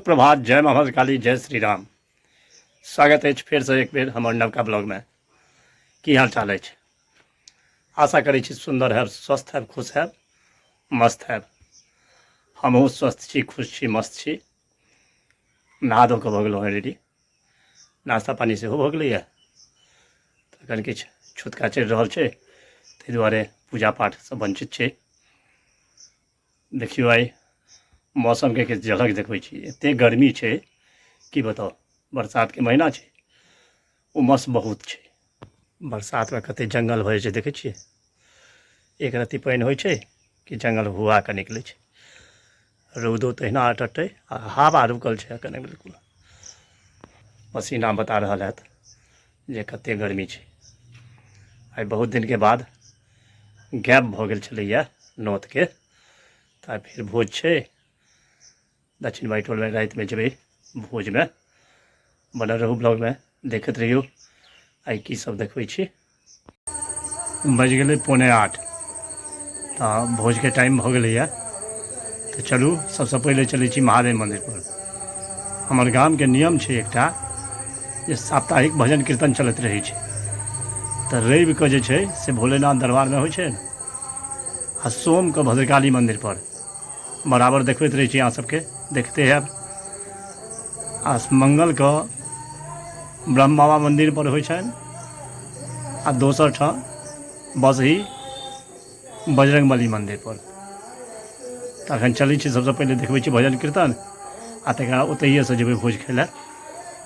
सुप्रभात, जय माँ भद्रकाली, जय श्री राम। स्वागत अछि फेरसँ एक बेर हमर नवका ब्लॉगमे। की हाल चाल अछि? आशा करै छी सुन्दर हैब, स्वस्थ हैब, खुश हैब, मस्त हैब। हमहूँ स्वस्थ छी, खुश छी, मस्त छी। नहा धो कऽ भऽ गेलहुँ हेँ रेडी, नाश्ता पानी सेहो भऽ गेलैए। तखन किछु छुतका चलि रहल छै, ताहि दुआरे पूजा पाठसँ वञ्चित छै। देखियौ आइ मौसमके किछु झलक देखबै छी। एतेक गर्मी छै की बताउ, बरसातके महीना छै, उमस बहुत छै। बरसातमे कतेक जङ्गल भऽ जाइ छै देखै छियै, एक रत्ती पानि होइ छै कि जङ्गल हुआ कऽ निकलै छै। रौदो तहिना अटटै आ हवा रुकल छै एखन बिल्कुल। पसीना बता रहल हैत जे कतेक गर्मी छै। आइ बहुत दिनके बाद गैप भऽ गेल छलैए नोतके, तऽ आइ फेर भोज छै दक्षिण बाई टोलमे। रातिमे जेबै भोजमे। बनल रहू ब्लॉगमे, देखैत रहियौ आइ की सब देखबै छी। बजि गेलै 7:45, तऽ भोजके टाइम भऽ गेलैए। तऽ चलू सबसँ पहिले चलै छी महादेव मन्दिरपर। हमर गामके नियम छै एकटा जे साप्ताहिक भजन कीर्तन चलैत रहै छै। तऽ रविके जे छै से भोलेनाथ दरबारमे होइ छै आ सोमके भद्रकाली मन्दिरपर। बराबर देखबैत रहै छी अहाँ सबके, देखते हैब। आ मंगलके ब्रह्म बाबा मन्दिरपर होइ छनि आ दोसर ठाम बसही बजरंग बली मन्दिरपर। तऽ एखन चलै छी, सबसँ पहिले देखबै छी भजन कीर्तन आ तकर बाद ओतहिएसँ जेबै भोज खाइ लए।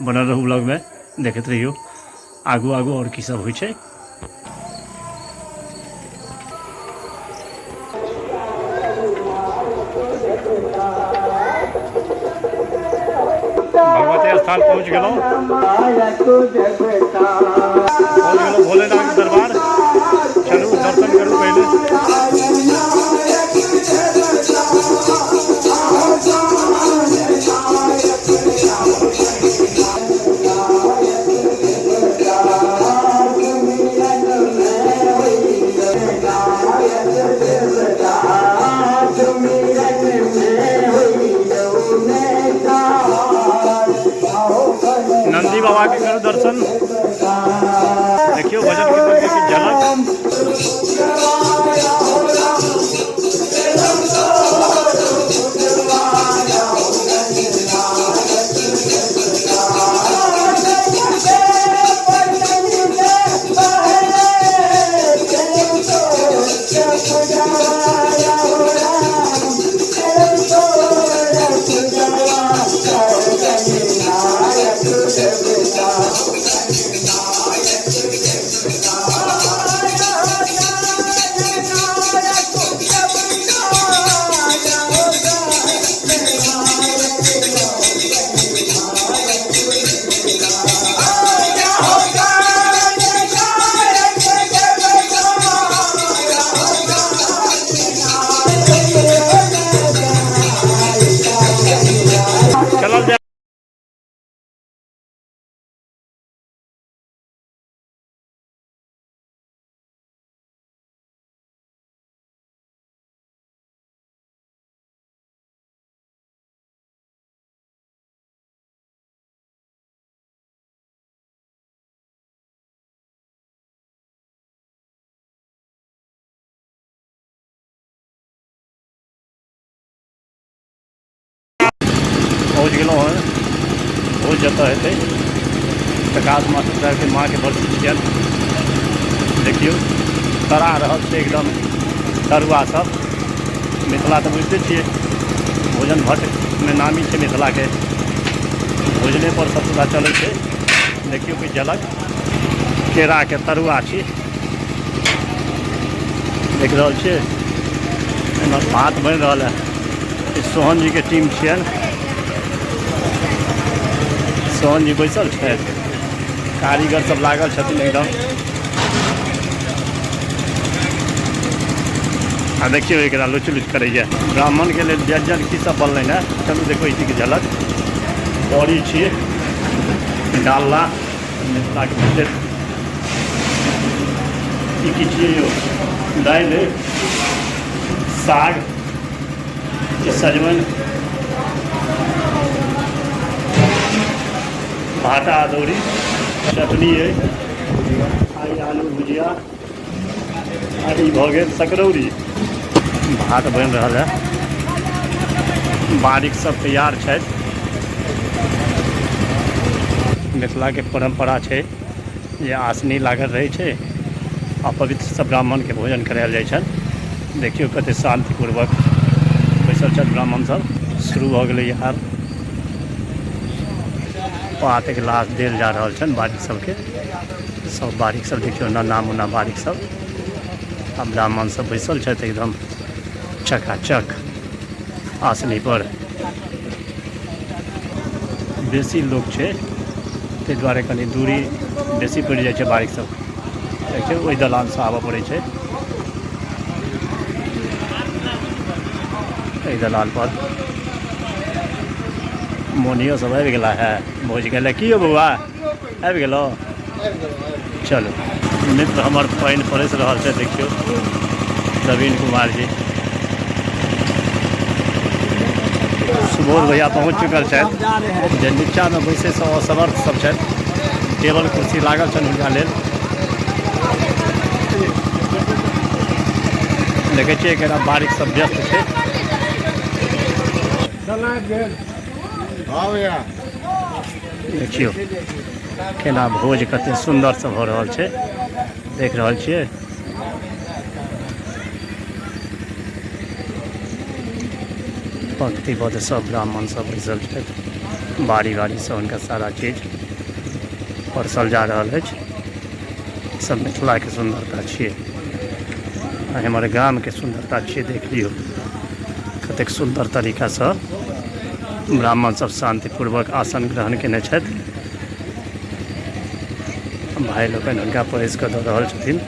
बनल रहू ब्लॉगमे, देखैत रहियौ आगू आगू आओर की सब होइ छै। भगवती स्थान पहुँच गेलहुँ, पहुँच गेलहुँ भोलेनाथ दरबार। चलू दर्शन करू पहिले। नंदी बाबा के करू दर्शन। देखियो भजन कीर्तन के झलक। चलल जाय। पहुँच गेलहुँ हँ भोज जतऽ हेतै। प्रकाश मास्टर साहबके माँके बरसी छियनि। देखियौ तरा रहल छै एकदम तरुआ सब। मिथिला तऽ बुझिते छियै भोजन भट्टमे नामी छै, मिथिलाके भोजने पर सब सुविधा चलै छै। देखियौ कि झलक केराके तरुआ छी, देख रहल छियै। एम्हर भात बनि रहल है। ई सोहन जीके टीम छियनि। सोहन जी बैसल छथि, कारीगर सब लागल छथिन एकदम। आ देखियौ एकरा लुच लुच करैए। ब्राह्मणके लेल व्यंजन की सब बनलै ने, चलू देखबै छी कि झलक। बड़ी छी, डालना मिथिलाके विशेष। ई की छियै यौ? दालि, साग, सजमनि। भाटा अदौरी चटनी अछि, आइ आलू भुजिया, आ ई भऽ गेल सकरौरी। भात बनि रहल है, बारिक सब तैयार छथि। मिथिलाके परम्परा छै जे आसनी लागल रहै छै आ पवित्र सब ब्राह्मणके भोजन करायल जाइ छनि। देखियौ कते शान्तिपूर्वक बैसल छथि ब्राह्मण सब। शुरू भऽ गेलै आब पात गिलास देल जा रहल छनि बारिक सबके। सब बारिक सब देखियौ, नन्ना मुन्ना बारिक सब आ ब्राह्मण सब बैसल छथि एकदम चकाचक आसनी पर। बेसी लोक छै ताहि दुआरे कनि दूरी बेसी पड़ि जाइ छै। बारिक सब देखियौ, ओहि दलानसँ आबऽ पड़ै छै एहि दलान पर। मोनियो सब आबि गेला है भोज गेलै। की यौ बौआ, आबि गेलो? चलू मित्र हमर, पानि परसि रहल छै। देखियौ नवीन कुमार जी, सुबोध भैया पहुँच चुकल छथि। जे नीचाँमे बैसैसँ असमर्थ सब छथि, टेबल कुर्सी लागल छनि हुनका लेल। देखै छियै केना बारिक सब व्यस्त छै। देखियौ केना भोज कते सुन्दरसँ भऽ रहल छै, देख रहल छियै। पंक्तिबद्ध सब ब्राह्मण सब बैसल छथि, बारी बारीसँ हुनका सारा चीज परसल जा रहल अछि। सब मिथिलाके सुन्दरता छियै आ हमर गामके सुन्दरता छियै। देख लियौ कतेक सुन्दर तरीकासँ ब्राह्मण सब शान्तिपूर्वक आसन ग्रहण केने छथि। भाइ लोकनि हुनका परसि कऽ दऽ रहल छथिन।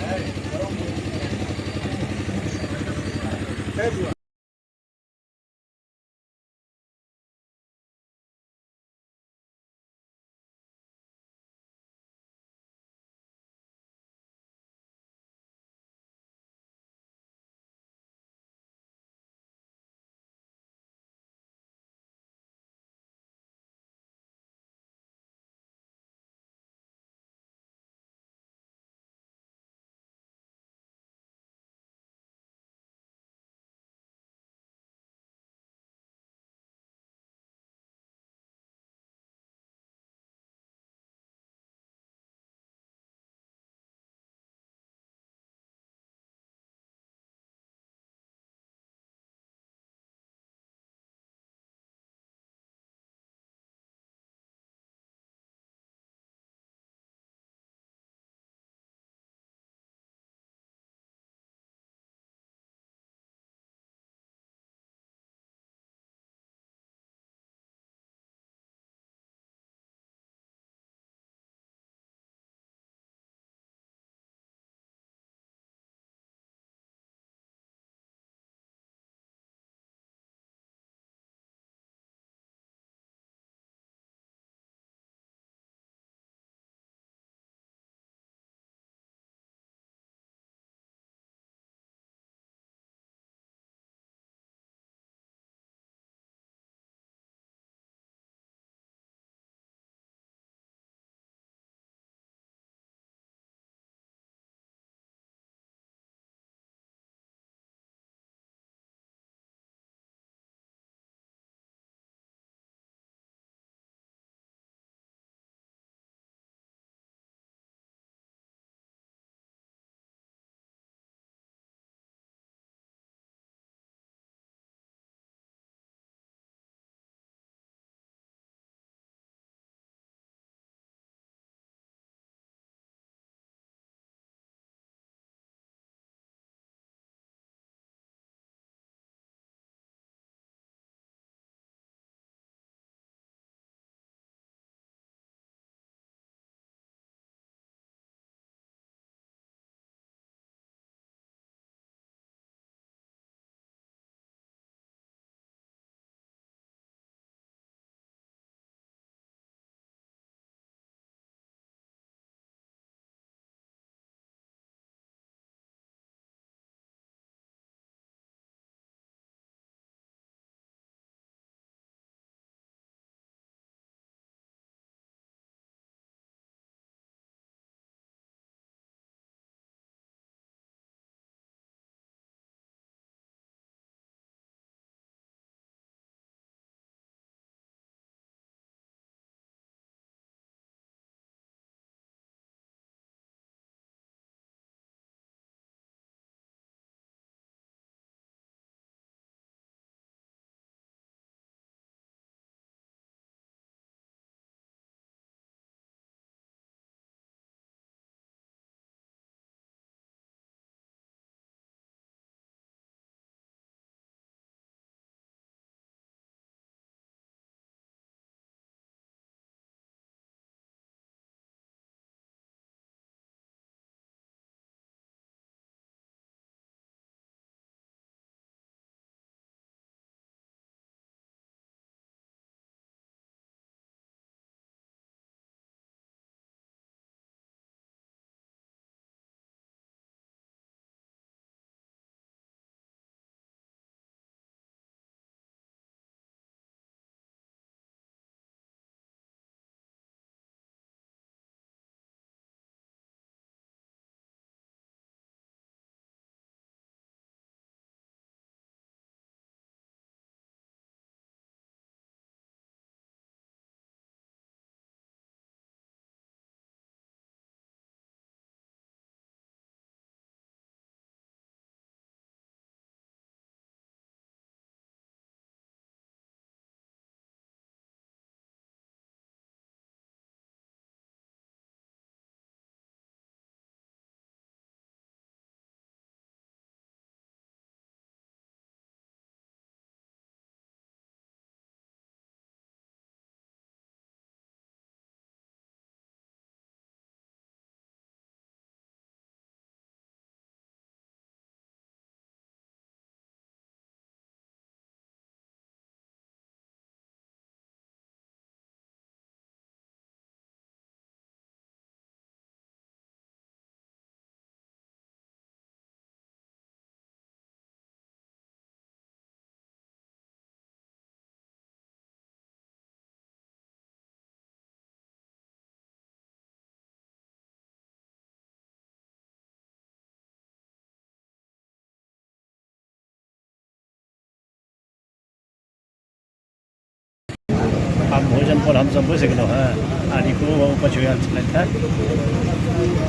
आब भोजन पर हमसब बैस गेलहुँ हेँ आ रिको बाबू पछुआयल छलथि हेँ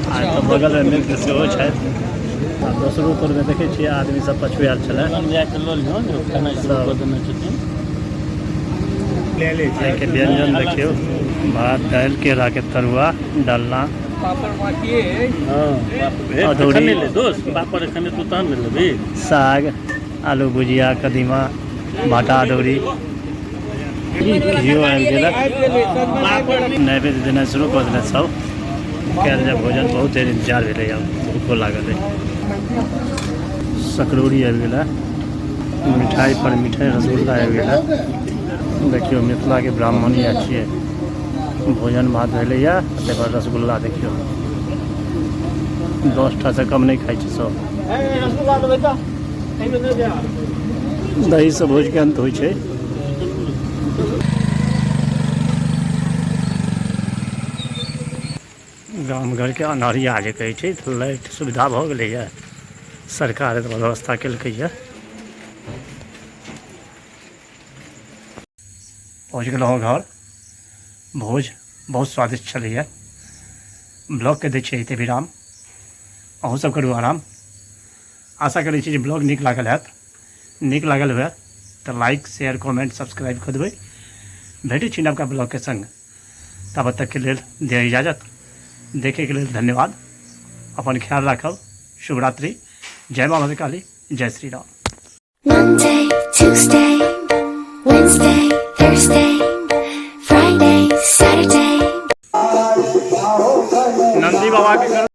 आ एतऽ बगलमे मित्र सेहो छथि आ दोसरो तोरमे देखै छियै आदमी सब पछुआयल छलै। आइके व्यंजन देखियौ, भात दालि केराके तरुआ डालना अदौरी साग आलू भुजिया कदीमा भाटा अदौरी घिओ आबि गेल। नैवेद्य देनाइ शुरू कऽ देने सब। कयल जाय भोजन, बहुत देर इंतजार भेलै, आब भूखो लागल है। सकरौरी आबि गेल, मिठाई पर मिठाई, रसगुल्ला आबि गेल। देखियौ मिथिलाके ब्राह्मण इएह छियै। भोजन भात भेलैए, तकर बाद रसगुल्ला। देखियौ 10 टा से कम नहि खाइ छै सब। दहीसँ भोजके अन्त होइ छै। गाम घरके अन्हरिया जे कहै छै, लाइट सुविधा भऽ गेलैए, सरकार एतबा व्यवस्था केलकैए। पहुँच गेलहुँ घर। भोज बहुत स्वादिष्ट छलैए। ब्लॉगके दै छियै एते विराम। अहूँ सब करू आराम। आशा करै छी जे ब्लॉग नीक लागल हैत। नीक लागल हुए तऽ लाइक शेयर कमेंट सब्सक्राइब कऽ देबै। भेटै छी नवका ब्लॉगके संग, ताबत तकके लेल दिअ इजाजत। देखैके लेल धन्यवाद। अपन ख्याल राखब। शुभरात्रि। जय माँ भद्रकाली, जय Shri Ram. Monday, Tuesday, Wednesday, Thursday, Friday, Saturday. Nandi बाबा के